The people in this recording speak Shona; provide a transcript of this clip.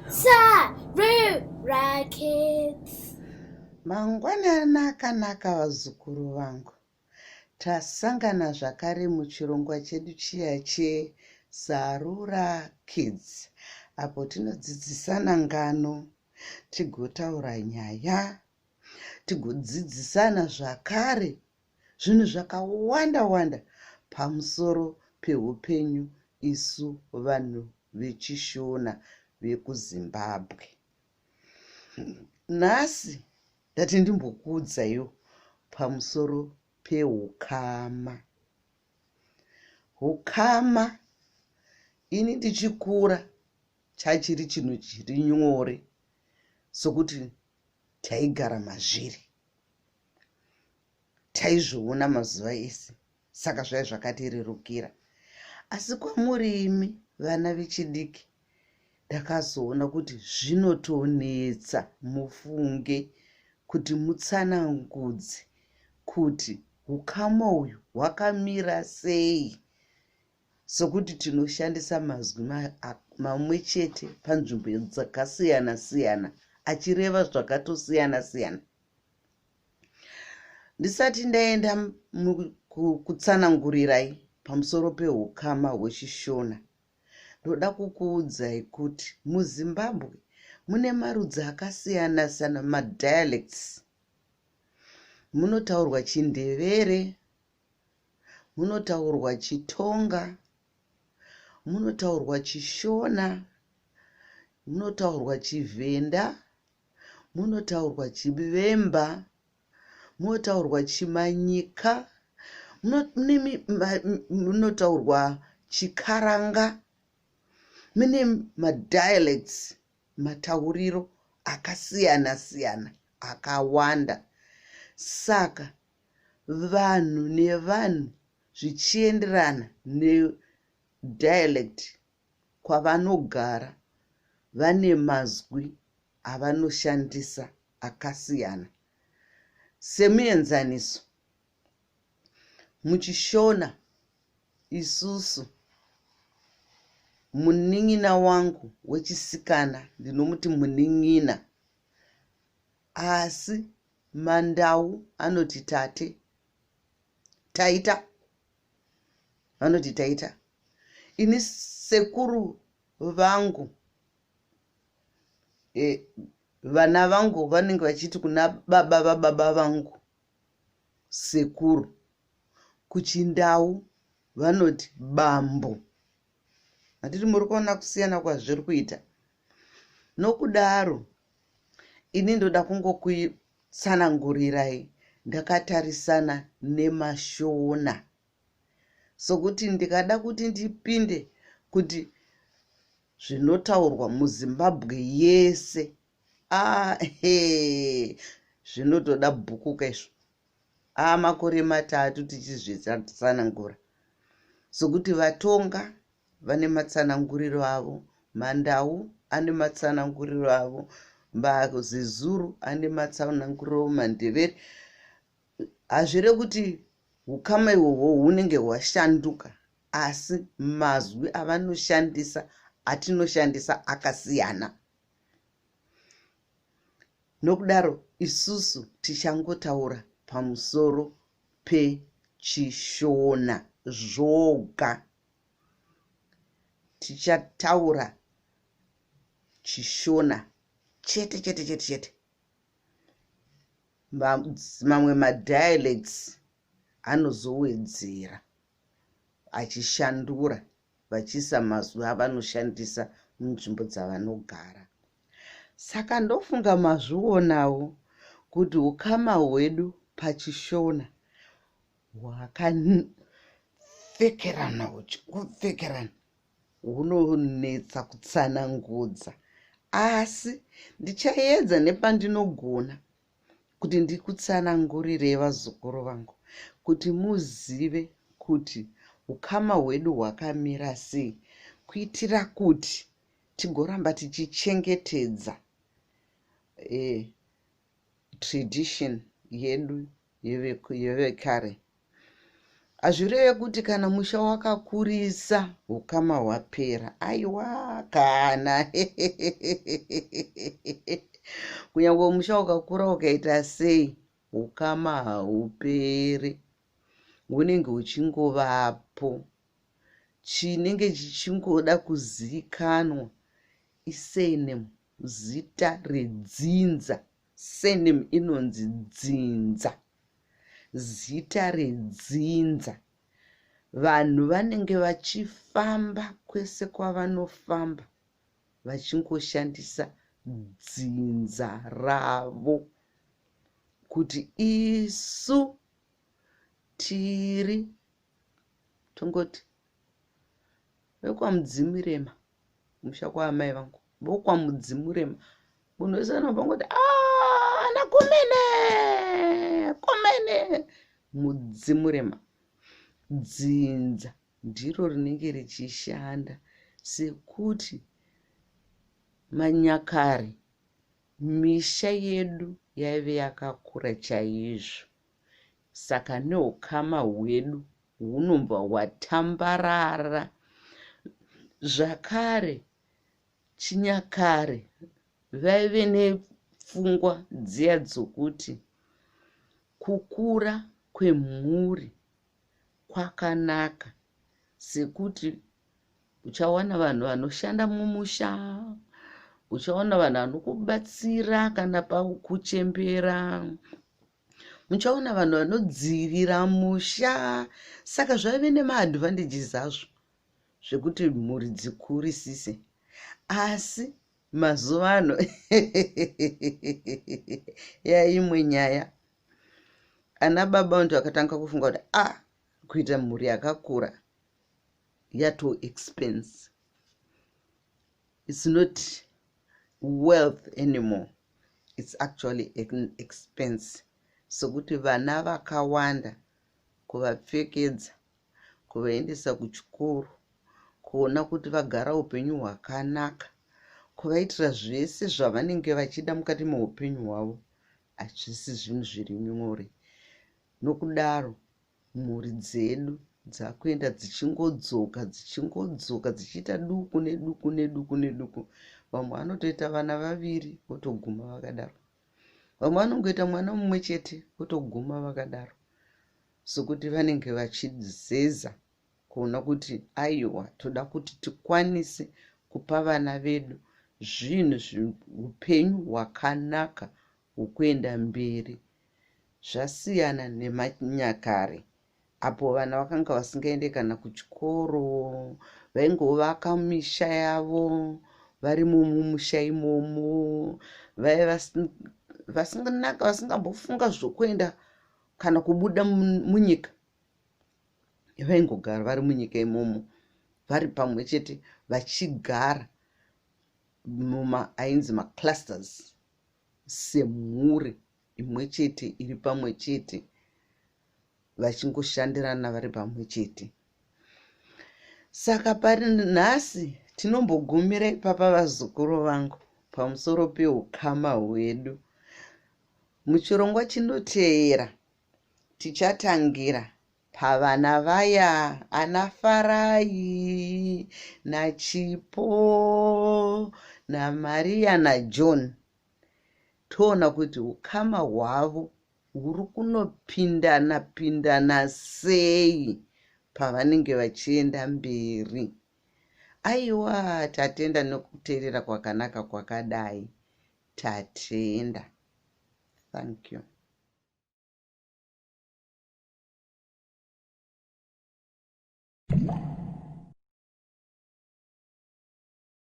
Sarura Kids. Mangwanani akanaka vazukuru vangu. Tasangana zvakare muchirongwa chedu chiya che Sarura Kids apo tinodzidzisana ngano, tigotaura nyaya, tigodzidzisana zvakare zvinhu zvakawanda wanda pamusoro peupenyu isu vanhu vechiShona vekuZimbabwe. Nhasi ndati ndimbokuudzaiwo pamusoro peukama. Ukama ini ndichikura chachiri chinhu chiri nyore sokuti taigara mazviri. Taizviona mazuva ese saka zvaive zvakatirerukira. Asi kwamuri imi vana vechidiki ndakazoona kuti zvinotonetsa mufunge kuti mutsanangudze kuti ukama uyu hwakamira sei sokuti tinoshandisa mazwi mamwe chete panzvimbo dzakasiyana siyana achireva zvakatosiyana siyana. Ndisati ndaenda kutsanangurirai pamusoro pehukama hwechiShona, ndoda kukuudzai kuti muZimbabwe mune marudzi akasiyana siyana madialects. Munotaurwa chiNdevere, munotaurwa chiTonga, munotaurwa chiShona, munotaurwa chiVhenda, munotaurwa chiVemba, munotaurwa chiManyika, munotaurwa chiKaranga. Mune madialects, matauriro akasiyana siyana akawanda. Saka vanhu nevanhu zvichienderana nedialect kwavanogara vane mazwi avanoshandisa akasiyana. Semuenzaniso, muchiShona isusu munin'ina wangu wechisikana ndinomuti munin'ina asi maNdau anoti tate, taita, vanoti taita. Ini sekuru vangu e, vana vangu vanenge vachiti kuna baba vababa vangu sekuru. KuChindau vanoti bambo. Handiti muri kuona kusiyana kwazviri kuita? Nokudaro ini ndoda kungokutsanangurirai ndakatarisana neMashona. Sokuti ndikada kuti ndipinde kuti zvinotaurwa muZimbabwe yese ah, he zvinotoda bhuku kaizvo a makore matatu tichizvitsanangura sokuti vatonga vane matsananguriro avo mandau ane matsananguriro avo mazezuru ane matsananguriro mandevere Hazvirevi kuti hukama ihwohwo hunenge hwashanduka asi mazwi avanoshandisa atinoshandisa akasiyana. Nokudaro isusu tichangotaura pamusoro pechiShona zvoga. Tichataura chiShona chete chete chete chete. Mamwe madialects anozowedzera achishandura vachiisa mazwi avanoshandisa munzvimbo dzavanogara. Saka ndofunga mazvionawo kuti ukama hwedu pachiShona hwakapfekerana huchingopfekerana hunonetsa kutsanangudza asi ndichaedza nepandinogona kuti ndikutsanangurirei vazukuru vangu kuti muzive kuti ukama hwedu hwakamira sei kuitira kuti tigoramba tichichengetedza eh, tradition yedu yevekare. Hazvireve kuti kana musha wakakurisa ukama hwapera. Aiwa kana. Kunyangwe musha ukakura ukaita sei, ukama hauperi. Hunenge huchingovapo. Chinenge chichingoda kuzikanwa isurname, zita redzinza. Surname inonzi dzinza, zita redzinza. Vanhu vanenge vachifamba kwese kwavanofamba vachingoshandisa dzinza ravo kuti isu tiri tongoti vekwaMudzimurema, kumusha kwaamai vangu, vokwaMudzimurema. Munhu wese anobva ngoti ana Kumene, Kumene, Mudzimurema. Dzinza ndiro rinenge richishanda sekuti manyakare misha yedu yaive yakakura chaizvo. Saka neukama hwedu hunobva hwatambarara. Zvakare chinyakare vaive nepfungwa dziya dzokuti kukura kwemhuri kwakanaka sekuti uchawana vanhu vanoshanda mumusha, uchawana vanhu vanokubatsira kana pakuchembera, muchaona vanhu vanodzivirira musha. Saka zvaive nemaadvantages azvo zvekuti mhuri dzikurisise. Asi mazuva ano yaimwe nyaya, ana baba vantu vakatanga kufunga kuti kuita mhuri yakakura yato expense, it's not wealth anymore, it's actually an expense. Sokuti vana vakawanda, kuvapfekedza, kuvaendesa kuchikoro, kuona kuti vagara upenyu hwakanaka, kuvaitira zvese zvavanenge vachida mukati meupenyu hwavo, hazvisi zvinhu zviri nyore. Nokudaro mhuri dzedu dzakuenda dzichingodzoka, dzichingodzoka, dzichiita duku neduku neduku neduku. Vamwe vanotoita vana vaviri votoguma vakadaro, vamwe vanongoita mwana mumwe chete votoguma vakadaro, sokuti vanenge vachizeza kuona kuti aiwa, toda kuti tikwanise kupa vana vedu zvinhu, upenyu hwakanaka hwokuenda mberi. Zvasiyana nemanyakare apo vana vakanga vasingaende kana kuchikoro, vaingovaka misha yavo varimo mumusha imomo, vaiva vasingambofunga zvokuenda kana kubuda munyika. Vaingogara vari munyika imomo vari pamwe chete, vachigara muma ainzi maclusters semhuri imwe chete iri pamwe chete, vachingoshandirana vari pamwe chete. Saka pari nhasi tinombogumira ipapa, vazukuru vangu, pamusoro peukama hwedu. Muchirongwa chinoteera tichatangira pavana vaya ana Farai naChipo naMaria naJohn, toona kuti ukama hwavo huri kunopindana pindana sei pavanenge vachienda mberi. Aiwa, tatenda nekuteerera kwakanaka kwakadai. Tatenda. Thank you.